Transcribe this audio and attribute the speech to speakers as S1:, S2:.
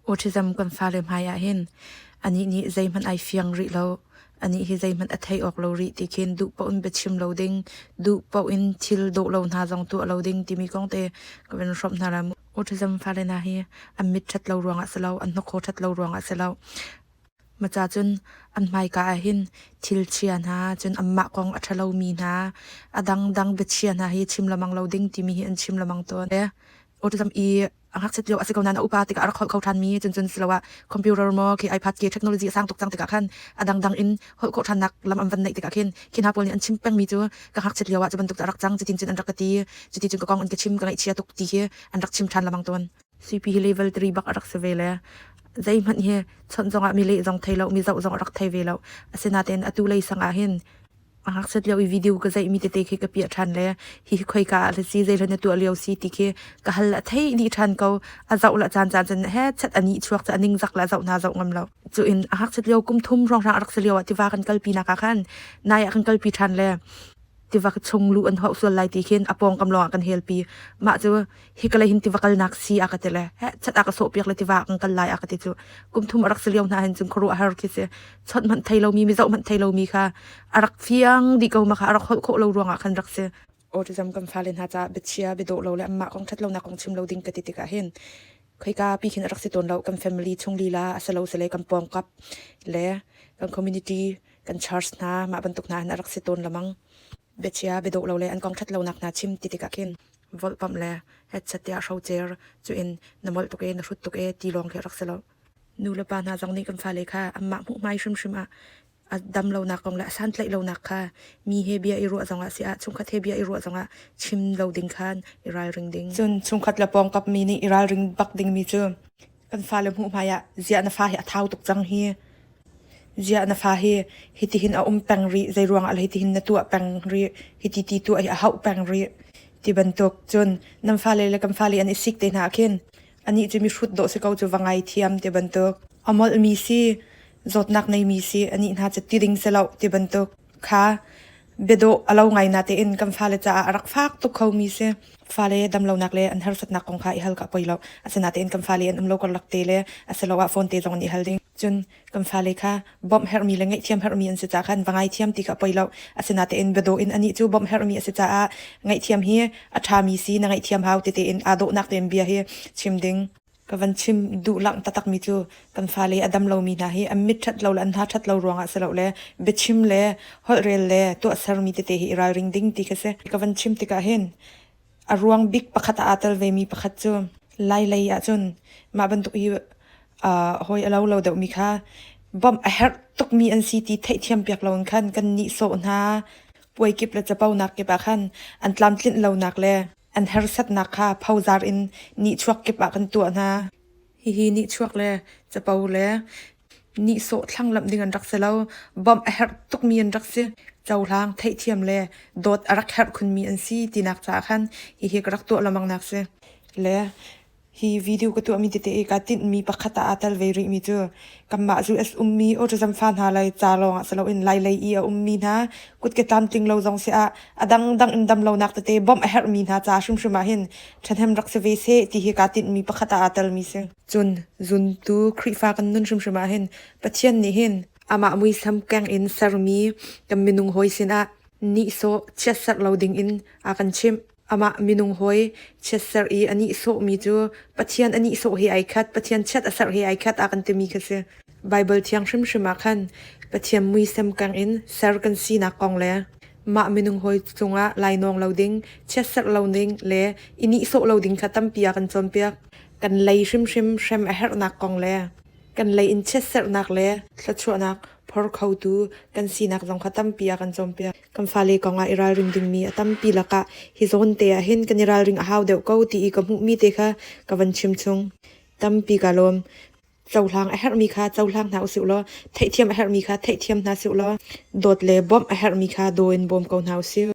S1: Autism kan fale hmai ah hin anih nih zeihmanh ai fiang rih lo. Anih hi zeihmanh a thei awk lo rih ti khin duh paoh in biachim lo ding, duh paoh in thil dawh lo hna zong tuah lo ding timi kong te ka van hrawmh hna lai mu. Autism fale hna hi an mit ṭhat lo ruangah si lo, an hnakhaw ṭhat lo ruangah si lo. Maca cun an hmaika ah hin thil chia hna, cun anmah kong a ṭha lomi hna, a dangdang biachia hna hi chim lengmang lo ding timi hi an chim lengmang tawn. Autism i a ngakchiat lio a si ko nain a upa tikah a rak holh kho ṭhanmi cuncun siloah computer maw khi iPad khi technology a sang tuk cang tikah khan a dangdang in holh khawh ṭhannak lam an van neih tikah khin khi hna pawl nih an chim pengmi cu ka ngakchiat lio ah cu bantuk cu a rak cang cutin cun an rak ka ti cuti cun ka kong an ka chim ka ngaihchia tuk ti khi an rak chim ṭhan lengmang tawn. CP hi level 3 bak a rak si ve le zeihmanh hi chawnh zongah mi leh zong thei lo mi zoh zong a rak thei ve lo asinain atu lei sang ah hin A ngakchiat lio i video ka zeihmi tete khi ka piah ṭhan le hihi khoika ah si zeihlan na tuah lio si ti khi ka hal a thei dih ṭhan ko. A zoh la caan caan cun he chat a nih chuak cu a ningzak la zoh hna zoh ngam lo. Cu in a ngakchiat lio kum thum hrawnghrang a rak si lio ah tiva kan kalpi nak ah khan nai ah kan kalpi ṭhan le tiva chung luh an hauh sual lai ti khin a pawngkam lawng ah kan helpi. Mah cu hi ka lei hin tiva kalnak si a ka ti le he chat a ka sawh piak le tiva kan kal lai a ka ti cu kum thum a rak si lio hna hin cun khuaruah har khi si chawnh hmanh thei lomi mi zoh hmanh thei lomi kha a rak fiang dih ko ma kha a rak holh khawh lo ruangah khan rak si autism kan fale hna caah biachia biadawh lo le anmah kong ṭhat lonak kong chim lo ding ka ti tikah hin khoika pi khin a rak si tawn lo kan family chung lila a si lo sile kan pawngkap le kan community kan church hna mah bantuk hna hin a rak si tawn lamang biachia biadawh lo le an kong ṭhat lonak hna chim ti tikah khin volhpamh le hetchat tiah hrocer cu in na molh tuk e na hrut tuk e ti lawng khi a rak si lo nu le pa hna zong nih kan fale kha anmah hmuhhmai hrimhrim ah a dam lonak kong le a santlaih lonak kha mi he bia i ruah zongah si ah chungkhat he bia i ruah zongah chim lo ding khan i ralring ding. Cun chungkhat le pawngkap mi nih i ralring bak dingmi cu kan fale hmuhhmai ah ziah na fa hi a thau tuk cang hi ziah na fa hi hitihin a um peng rih zei ruangah le hitihin na tuah peng rih hiti ti tuah hi a hauh peng rih ti bantuk cun nan fale le kan fale an i sik te hna ah khin Anih cu mihrut dawh si ko cu va ngaithiam ti bantuk. A molhmi si, zawtnak neimi si, anih hna cu ti ding si lo ti bantuk kha biadawh a lo ngai natein kan fale caah a rak fak tuk khomi si. Fale damlonak le an harsatnak kong kha i hal ka poi lo. Asinatein kan fale an um lo karlak te le asiloah phone te zong in i hal ding. Cun kan fale kha bawmh herhmi le ngaihthiam herhmi an si caah khan va ngaithiam ti kha a poi lo. Asinatein biadawh in anih cu bawmh herhmi a si caah ngaihthiam hi a ṭhami si na ngaihthiam hau tete in aa dawhnak tein bia hi chim ding. Ka van chim duh langh taktakmi cu kan fale a dam lomi hna hi an mit ṭhat lo le an hna ṭhat lo ruangah si lo le biachim le holhrel le tuahsermi tete hi i ralring ding ti kha si. Ka van chim tikah hin A ruang bik pakhat ah aa tel vemi pakhat cu Lailei ahcun mah bantuk hi hawi a lo lo deuhmi kha bawmh a herh tukmi an si ti theihthiam piak loin khan kan nihsawh hna. Puai kip le caponak kip ah khan an tlamtlinh lonak le an harsatnak kha phozar in nihchuak kip ah kan tuah hna. Hihi nihchuak le capo le nihsawh thlanglamh ding an rak si lo. Bawmh a herh tukmi an rak si. Cohlang, theihthiam le dawt a rak herh khunmi an si tinak caah khan hihi ka rak tuah lengmang nak si. Le hi video ka tuahmi tete i kaa tinhmi pakhat ah aa tel ve rihmi cu kanmah US ummi autism fa hna lai ca lawng ah si loin Lailei i a ummi hna kutke tlamtling lo zong si ah a dangdang in dam lonak tete bawmh a herhmi hna ca hrimhrim ah hin ṭhahnem rak si ve seh ti hi kaa tinhmi pakhat ah aa telmi si. Cun zuntu Khrihfa kan nun hrimhrim ah hin Pathian nih hin amah muisam keng in sermi kan minung hawi sinah nihsawh chiatserh lo dingin a kan chimh. Amah minung hawi chiatserh i a nihsawhmi cu Pathian a nihsawh he ai khat, Pathian chiat a serh he ai khat a kan timi kha si. Baibal thiang hrimhrim ah khan Pathian muisam keng in ser kan sinak kong le mah minung hawi cungah lainawng lo ding, chiatserh lo ding le i nihsawh lo ding kha tampi a kan cawnpiak. Kan lei hrimhrim hrem a herhnak kong le kan lei in chiatserhnak le thluachuahnak phor khotu kan sinak zong kha tampi a kan cawnpiak. Kan fale kongah i ralring dingmi a tampi lakah hi zawn te ah hin kan i ralring a hau deuh ko ti i ka hmuhmi te kha ka van chim chung. Tampi ka lawm. Cohlang a herhmi kha cohlang hna usih law theihthiam a herhmi kha theihthiam hna sih law dawt le bawmh a herhmi kha daw in bawm ko hna usih.